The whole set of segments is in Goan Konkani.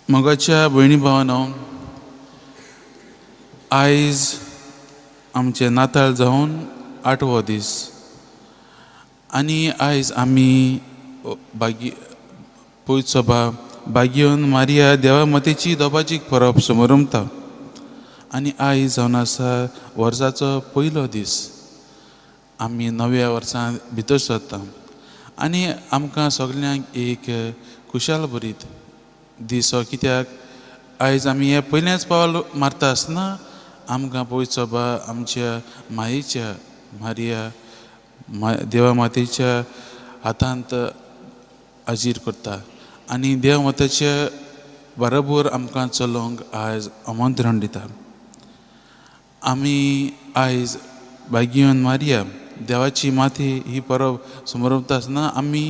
मोगाच्या भयणी भावानो, आयज आमचें नाताळ जावन आठवो दीस आनी आयज आमी बागी पयत सभा बागियोन मारिया देवा मातेची दोबाजीक परब समरमता आनी आयज जावन आसा वर्साचो पयलो दीस. आमी नव्या वर्सां भितर सरता आनी आमकां सगल्यांक एक खुशाल भरीत दीस हो, कित्याक आयज आमी हें पयलेंच पावल मारता आसतना आमकां पवित्र सभा आमच्या मायेच्या मारिया देवा मातेच्या हातांत हाजीर करता आनी देवा मातेच्या बरोबर आमकां चलोवंक आयज आमंत्रण दिता. आमी आयज बागियोन मारिया देवाची माती ही परब समरपता आसतना आमी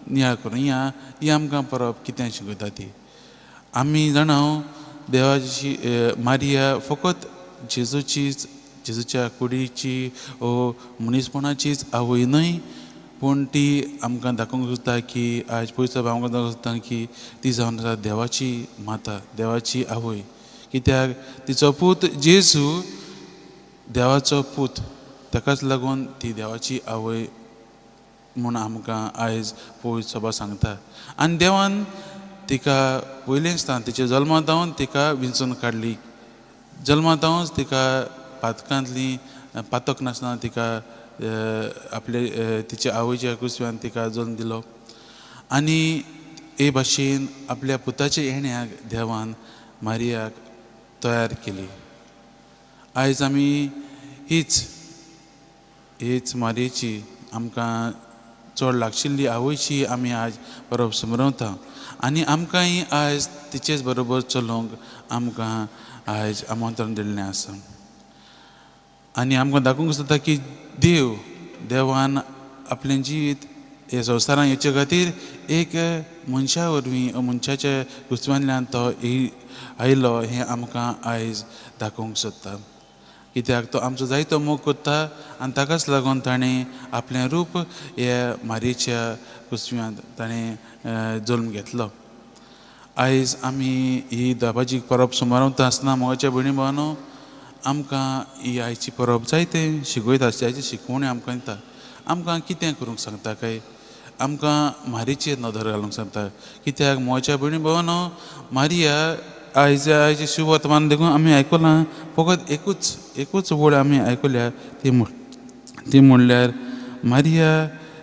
नियाळ करुया ही आमकां परब कितें शिकयता ती. आमी जाणा देवाची मारिया फकत जेजूचीच, जेजूच्या कुडीची ओ मनीसपणाचीच आवय न्हय, पूण ती आमकां दाखोवंक सोदता की आयज पयसो आमकां दाखोवंक सोदता की ती जावन आसा देवाची माता, देवाची आवय. कित्याक तिचो पूत जेजू देवाचो पूत, ताकाच लागून ती देवाची आवय म्हूण आमकां आयज पवित्र सभा सांगता. आनी देवान तिका पयलें स्थान तिच्या जल्मा जावन तिका विंचून काडली. जल्मा जावनच तिका पातकांतली पातक नासतना तिका आपले तिच्या आवयच्या कुसव्यान तिका जल्म दिलो आनी हे भाशेन आपल्या पुताच्या येण्याक देवान मारियाक तयार केली. आयज आमी हीच हीच मारयेची आमकां चड लागशिल्ली आवयची आमी आयज परब समरवता आनी आमकांय आयज तिचेच बरोबर चलोवंक आमकां आयज आमंत्रण दिल्लें आसा. आनी आमकां दाखोवंक सोदता की देव देवान आपलें जिवीत हे संवसारांत येवचे खातीर एक मनशा वरवीं मनशाच्या कुसव्यांतल्यान तो आयलो हें आमकां आयज दाखोवंक सोदता. कित्याक तो आमचो जायतो मोग करता आनी ताकाच लागून ताणें आपलें रूप ह्या मारयेच्या कुसव्यांत ताणें जल्म घेतलो. आयज आमी ही दाबाजी परब सुमारवता आसतना मोगाच्या भयणी भावानो आमकां ही आयची परब जायते शिकयता, जायते शिकवणी आमकां दिता. आमकां कितें करूंक सांगता काय आमकां मारयेचेर नदर घालूंक सांगता. कित्याक मोगाच्या भयणी भावानो मारिया आयज आयचे शुभ वर्तमान देखून आमी आयकलां फकत एकूच एकूच वळ आमी आयकल्या ती म्हणल्यार मारिया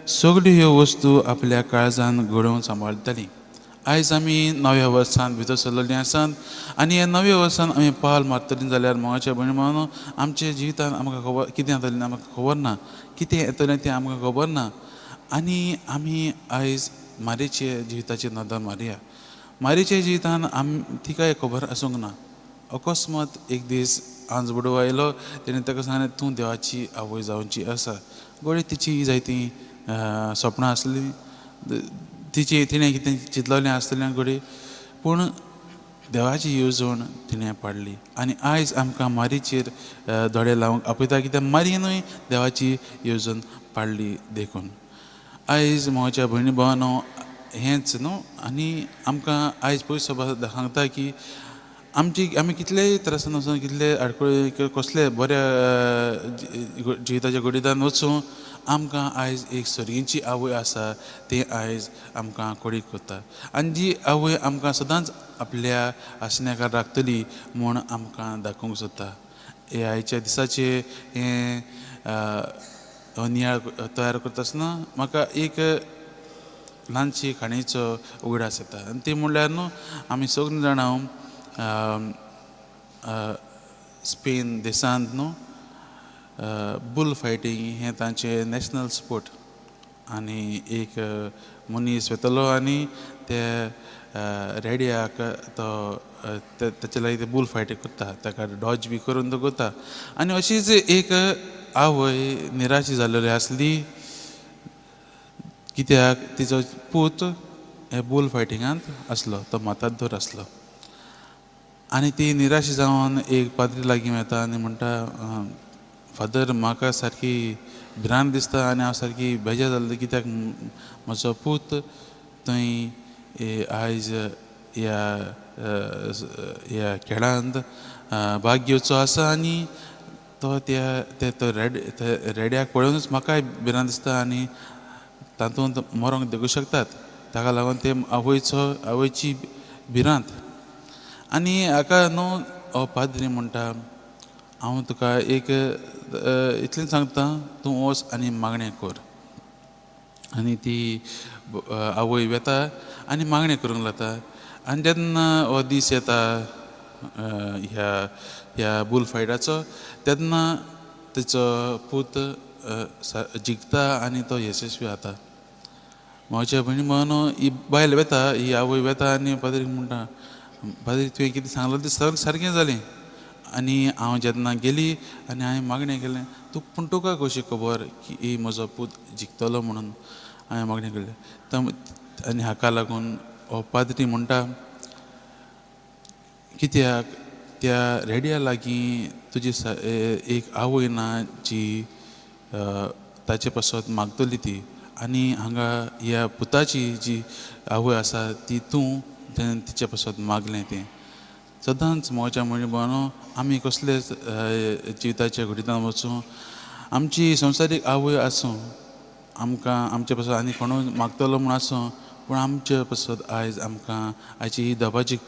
सगल्यो ह्यो वस्तू आपल्या काळजान घडोवन सांबाळटाली. आयज आमी नव्या वर्सान भितर सरलेलीं आसात आनी ह्या नव्या वर्सान आमी पावल मारतलीं जाल्यार मोगाच्या भयणी भावानो आमच्या जिवितान आमकां खबर कितें जातलें आमकां खबर ना, कितें येतलें तें आमकां खबर ना. आनी आमी आयज मारयेच्या जिविताचेर नदर मारया. मारयेच्या जिवितान तिकाय खबर आसूंक ना. अकस्मात एक दीस आंज बुडो आयलो, तेणें ताका सांगलें तूं देवाची आवय जावची आसा. घडये तिची जायतीं सपनां आसलीं, तिची तिणें कितें चिंतलेलें आसतलें घडये, पूण देवाची येवजण तिणें पाडली. आनी आयज आमकां मारयेचेर दोळे लावंक आपयता कित्याक मारयेनूय देवाची येवजण पाडली देखून. आयज म्हज्या भयणी भावानो हेंच न्हू. आनी आमकां आयज पयस सभा सांगता की आमची आमी कितलेय त्रासान वचूं, कितले आडखळी कसले बऱ्या जिविताच्या घडितान वचूं, आमकां आयज एक सर्गीची आवय आसा ती आयज आमकां कोडीक करता आनी जी आवय आमकां सदांच आपल्या आसण्याकार राखतली म्हूण आमकां दाखोवंक सोदता. हे आयच्या दिसाचे हें नियाळ तयार करता आसतना म्हाका एक ल्हानशी काणयेचो उगडास येता आनी ती म्हणल्यार न्हू आमी सगळीं जाणां स्पेन देशांत न्हू बुल फायटींग हें तांचें नॅशनल स्पोर्ट आनी एक मनीस वतलो आनी ते रेड्याक तो ताचे लागीं ते बुल फायटींग करता, ताका डॉज बी करून तो करता. आनी अशीच एक आवय निराशी जाल्लेली आसली कित्याक तिचो पूत हे बुल फायटिंगांत आसलो, तो मातादोर आसलो. आनी ती निराशी जावन एक पाद्री लागीं वता आनी म्हणटा, फादर म्हाका सारकी भिरांत दिसता आनी हांव सारकी बेजार जाल्लें कित्याक म्हजो पूत थंय आयज ह्या ह्या खेळांत भाग घेवचो आसा आनी तो त्या तो रेड्याक पळोवनूच म्हाकाय भिरांत दिसता आनी तातूंत मरोंक देखूंक शकतात. ताका लागून ते आवयचो आवयची भिरांत. आनी हाका न्हू हो पाद्री म्हणटा, हांव तुका एक इतलें सांगता, तूं वच आनी मागणें कर. आनी ती आवय वेता आनी मागणें करूंक लागता. आनी जेन्ना हो दीस येता ह्या ह्या बुल फायटाचो तेन्ना तेचो पूत जिखता आनी तो यशस्वी जाता. म्हज्या भयणी भावांनो, ही बायल वेता, ही आवय वेता आनी पाद्रीक म्हणटा, पाद्री तुवें कितें सांगलें तें सगळें सारकें जालें आनी हांव जेन्ना गेली आनी हांवें मागणें केलें, तूं पूण तुका कशी खबर की म्हजो पूत जिखतलो म्हणून हांवें मागणें केलें. आनी हाका लागून हो पाद्री म्हणटा, कित्याक त्या रेड्या लागीं तुजी एक आवय ना जी ताचे पासत मागतली ती, आनी हांगा ह्या पुताची जी आवय आसा ती तूं तिचे पासत मागलें तें. सदांच म्हज्या भयणी भावांनो, आमी कसलेच जिविताच्या घडितान वचूं, आमची संवसारीक आवय आसूं, आमकां आमचे पासत आनी कोणूय मागतलो म्हूण आसूं, पूण आमचे पासत आयज आमकां आयची ही दबाजीक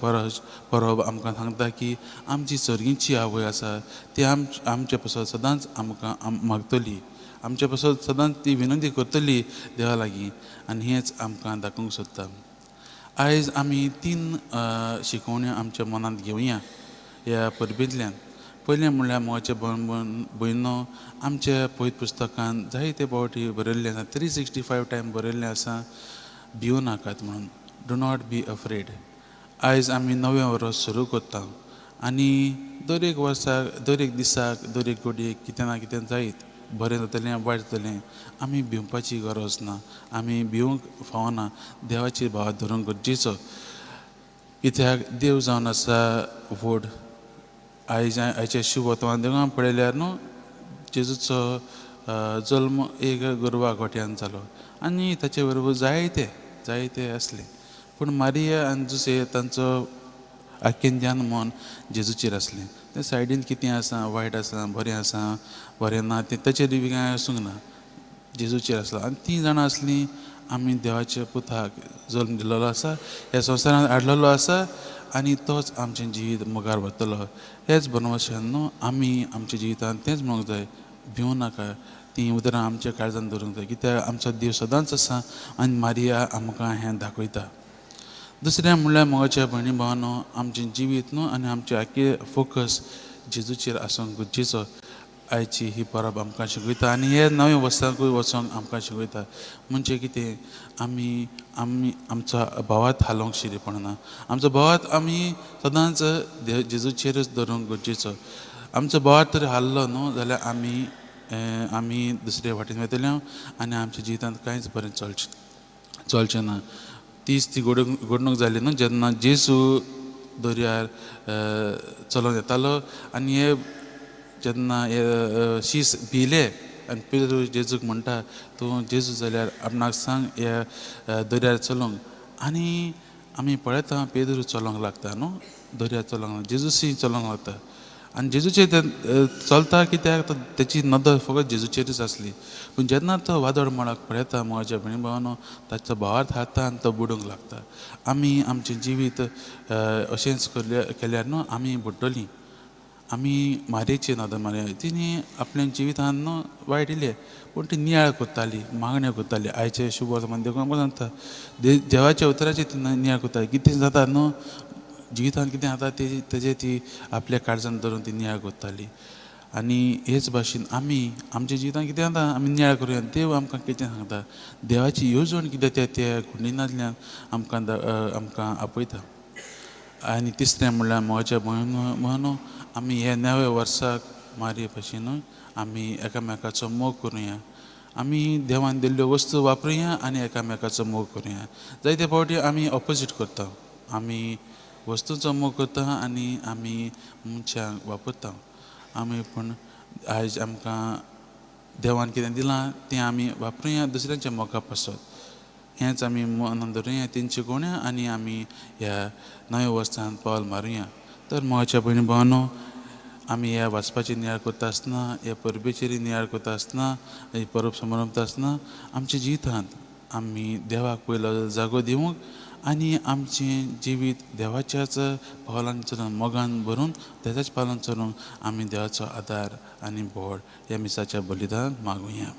परब आमकां सांगता की आमची सर्गीची आवय आसा ती आमचे पासत सदांच आमकां मागतली, आमचे पासत सदांच ती विनंती करतली देवा लागीं, आनी हेंच आमकां दाखोवंक सोदता. आयज आमी तीन शिकवण्यो आमच्या मनांत घेवया ह्या परबेंतल्यान. पयलें म्हणल्यार म्हज्या भयणो, आमच्या पवित्र पुस्तकान जायते फावटी बरयल्लें आसा, 365 टायम बरयल्लें आसा, भिवू नाकात म्हणून, do not be afraid. आयज आमी नवें वर्स सुरू करता आनी दर एक वर्साक, दर एक दिसाक, दर एक घडयेक कितें ना कितें जायत, बरें जातलें वायट जातलें, आमी भिवपाची गरज ना, आमी भिवंक फावना, देवाची भाव धरूंक गरजेचो. कित्याक देव जावन आसा व्हड. आयज आयच्या शुभ वर्तमान देवळान पळयल्यार न्हू जेजूचो जल्म एक गोरवा गोठ्यान जालो आनी ताचे बरोबर जायते जायते आसले, पूण मारिया आनी जुसे तांचो आख्खें ध्यान मन जेजूचेर आसलें. ते सायडीन कितें आसा, वायट आसा, बरें आसा, बरें ना, तें ताचेर बी कांय आसूंक ना, जेजूचेर आसलो. आनी तीं जाणां आसलीं आमी देवाच्या पुताक जल्म दिल्लो आसा, ह्या संवसारांत हाडलेलो आसा आनी तोच आमचें जिवीत मुखार व्हरतलो. हेच बनवशान न्हू आमी आमच्या जिवितांत तेंच म्हणूंक जाय, भिवूं नाका. तीं उतरां आमच्या काळजान दवरूंक जाय, कित्याक आमचो देव सदांच आसा आनी मारिया आमकां हें दाखयता. दुसरें म्हणल्यार म्हज्या भयणी भावांनो, आमचें जिवीत न्हू आनी आमचें आख्खें फोकस जेजूचेर आसूंक गरजेचो. आयची ही परब आमकां शिकयता आनी हे नवे वर्साकूय वचोंक आमकां शिकयता. म्हणजे कितें, आमी आमी आमचो भावात हालोवंक शिरी पडना, आमचो भावात आमी सदांच जेजूचेरच दवरूंक गरजेचो. आमचो भावात तर हाल्लो न्हू जाल्यार आमी आमी दुसरे वाटेन वयतले आनी आमच्या जिवितांत कांयच बरें चलचें ना. तीच ती घडणूक जाली न्हू जेन्ना जेजू दर्यार चलोवन येतालो आनी हे जेन्ना हे शीस भिले आनी पेद्रू जेजूक म्हणटा, तूं जेजू जाल्यार आपणाक सांग ह्या दर्यार चलोवंक. आनी आमी पळयता पेद्रू चलोवंक लागता न्हू, दर्यार चलोवंक लागता, जेजूशी चलोवंक लागता. आनी जेजूचेर चलता कित्याक तो तेची नदर फकत जेजूचेरूच आसली. पूण जेन्ना तो वादळ मळाक पळयता म्हज्या भयणी भावांनो, ताचो भावार्थ हाडटा आनी तो बुडूंक लागता. आमी आमचें जिवीत अशेंच केल्यार न्हू आमी बुडटलीं. आमी मारयेची नदर मारया, तिणी आपल्या जिवितान न्हू वायट इलें, पूण ती नियाळ करताली, मागण्यो करताली. आयचे शुभ वर्तमान देखून आमकां सांगता, देवाच्या उतराची ती नियाळ करताली. कितें जाता न्हू जिवितान, कितें जाता तेजे ती आपल्या काळजान धरून ती नियाळ करताली. आनी हेच भाशेन आमी आमच्या जिवितान कितें जाता आमी नियाळ करुया, देव आमकां कितें सांगता, देवाची येवजण कितें त्या त्या गुंडिनांतल्यान आमकां आमकां आपयता. आनी तिसरें म्हणल्यार म्हज्या भयणो, आमी हे नव्या वर्साक मारये भाशेन आमी एकामेकाचो मोग करुया, आमी देवान दिल्ल्यो वस्तू वापरुया आनी एकामेकाचो मोग करुया. जायते फावटी आमी ऑपोजीट करता, आमी वस्तूचो मोग करता आनी आमी मनशांक वापरता. आमी पूण आयज आमकां देवान कितें दिलां तें आमी वापरुया दुसऱ्यांच्या मोगा पासत. हेंच आमी मनान धरुया, तेंची कोण्या आनी आमी ह्या नव्या वर्सांत पावल मारुया. तर मोगाच्या भयणी भावांनो, आमी ह्या वाचपाची नियाळ करता आसतना, ह्या परबेचेर नियाळ करता आसतना, ही परब समारंभता आसतना आमच्या जिवितांत आमी देवाक पयलो जागो दिवंक आनी आमचें जिवीत देवाच्याच पावलान चलून, मोगान भरून तेच्याच पावलान चलून आमी देवाचो आदार आनी बोड ह्या मिसाच्या बलिदान मागुया.